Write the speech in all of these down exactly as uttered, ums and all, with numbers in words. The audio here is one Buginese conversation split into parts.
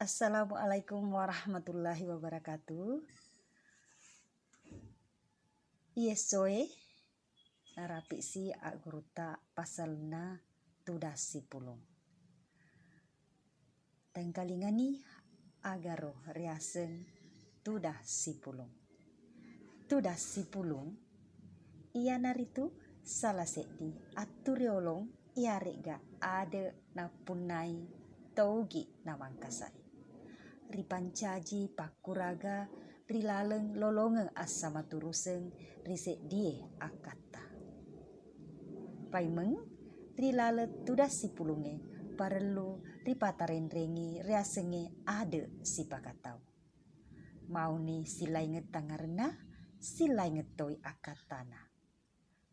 Assalamualaikum warahmatullahi wabarakatuh. Iye essoe narapi'si aggurutta pasalna tudang sipulung. Tengkalingani agaro riaseng tudang sipulung. Tudang sipulung iyanaritu sala seddi attu riolong iyare'ga ade' nappunnai to Ogi na Mangkasae. Ripancaji pakkuraga ri laleng lolongeng assamaturuseng ri seddie akkatta. Paimeng ri laleng tudang sipulungnge parellu ripatarenrengi riasengnge ade' sipakatau. Mauni silaingeng tangngarenna, silaingeng toi akkattana.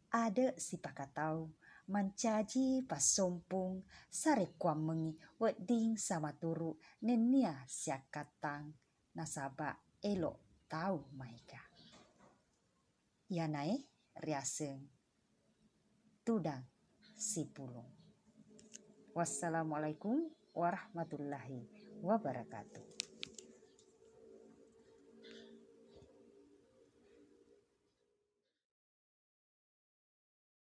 Ade' sipakatau mancaji passompung sarekkuammengngi wedding samaturu' nennia siakkattang nasaba' elo' tau maega. Iyanae riaseng tudang sipulung. Wassalamualaikum warahmatullahi wabarakatuh.